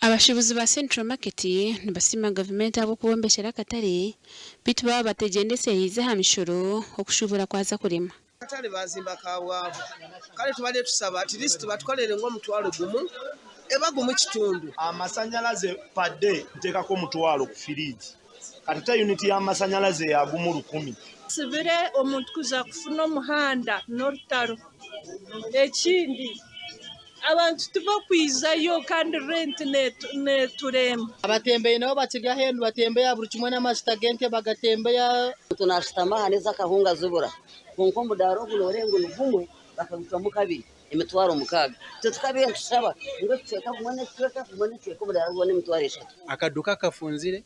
Abashuubuzi ba Central Market nibasiima gavumenti ahabw'okubombekyera akatare beitu baaba bategyendesereize aha mishoro okushuubura kwaza kurema. Akatare baazimba ka bwavu kare tubadde tusaba at least batukorere ng'omutwaro gumu eba gumu kitundu. Amasanyalaze per day nteekaku omutwaro ku firiigi kati ta unit y'amasanyalaze ya gumu rukumi. Nsibire omuntu kuza kufuna omuhanda n'orutaro. Ekindi abantu tibakwizayo kandi renti neturemba. Abatembeyi nabo bakiri aheeru nibatembeya buri kimwe n'amajuta g'ente bagatembeya. Omuntu naashutama aha n'ez'akahunga zibura, kwonka omudaara ogu nooreeba ngu ni gumwe bakagucwamu kabiri emitwaro mukaaga. Itwe tukabaire nitushaba ngu ekicweka bumwe n'ekicweka, bumwe n'ekicweka omudaara gubone emitwaro eshatu. Akaduuka akafunzire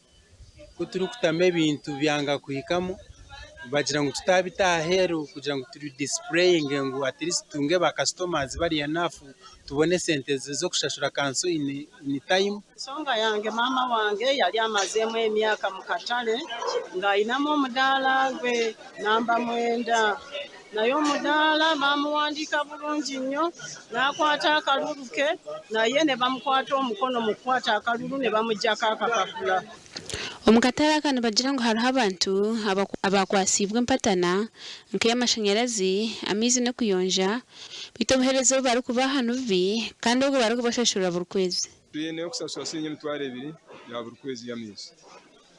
ku turikutamu ebintu byanga kuhikamu bagira ngu tutaabita aheeru kugira ngu tubi disipureyinge ngu atirisiti tutunge ba kasitomazi bari enafu tubone esente z'okushashura kanso ini tayimu. Ensonga yange maama wange yali amazeemu emyaka mu katale ng'alinamu omudaala gwe namba mwenda naye omudaala baamuwandiika bulungi nnyo n'akwata akalulu ke naye ne bamukwata omukono mu kukwata akalulu ne bamuggyako akapapula. Omu katare aka nibagira ngu hariho abantu abakwatsiibwe empatana nk'ey'amashanyarazi, amaizi n'okuyonja beitu obuheereza obu barikubaha nibubi kandi obwo barikubashashurira buri kwezi. Twine okusasura siringi emitwaro ebiri ya buri kwezi y'amaizi.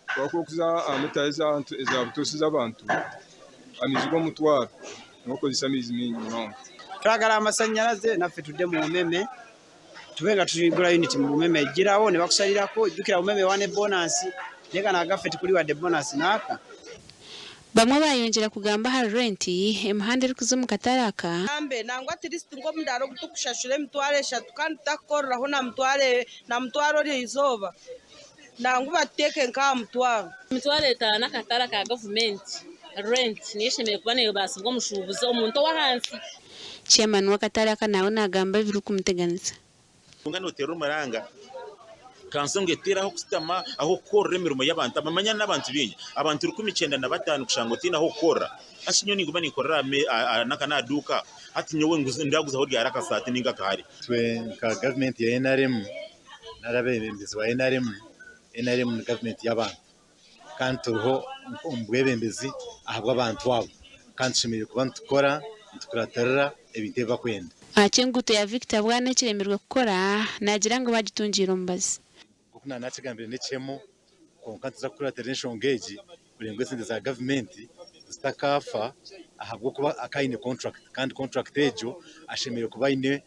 Twakuba okuza aha mita eza butoosha ez'abantu, amaizi g'omutwaro nigokozesa amaizi maingi munonga. Twagala amasanyaraze naffe tudde mu umeme tube nga tugura unit mu umeme ejirawo nebakusalirako jukira umeme ewa ne bonus naye gano agaffe tekuli wadde bonus naaka. Bamwe baayongyera kugamba ahari renti, emihanda erikuza omu katare aka, Gambe, nangwa at least nk'omudaara ogu tukushashura emitwaro eshatu kandi tutakukoreraho na mutwaro na mutwaro eriizooba. Nangwa batuteeke nk'aha mutwaro. Emitwaro etaano akatare aka gavumenti, rent, niyo eshemereire kuba neebaasibwa omushuubuzi omuntu ow'ahansi. Chairman w'akatare aka naawe naagamba ebirikumuteganisa. Kwonka nooteera omuranga, kanso ngu eteere ah'okushutama, ah'okukorera emirimo y'abantu aba. Manya n'abantu baingi, abantu 195 kushanga otaine ah'okukorera. Hati nyowe ninguma ninkorera aha nanka n'aha duuka, hati nyowe ndaguzaho ryari akasaati nainga akahare? Itwe nka gavumenti ya NRM nari abeebembezi ba NRM, NRM ni gavumenti y'abantu kandi turiho omu bwebembezi ahabw'abantu abo kandi tushemereire kuba nitukora nitukuratirira ebintu ebi barikwenda. Aha ky'enguuto ya Victor Bwana ekiremirwe kukora, naagira ngu baagitungiire omubazi. Nk'oku naanakigambire n'ekihemu kwonka nituza kukuratirira enshonga egi kureba ngu esente za gavumenti zitakaafa ahabw'okuba akaba aine kontrakiti kandi kontrakiti egyo ashemereire kuba aine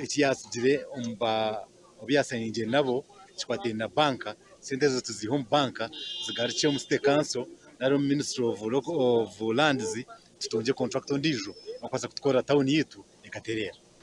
eki yaatsigire omu bu yaasayiningire nabo kikwataine na banka, sente ezo tuziihe omu banka zigarukye omu city council nari omu ministry of lands tutungye kontrakita ondiijo okubaasa kutukorera tawuni yaitu ekatereera.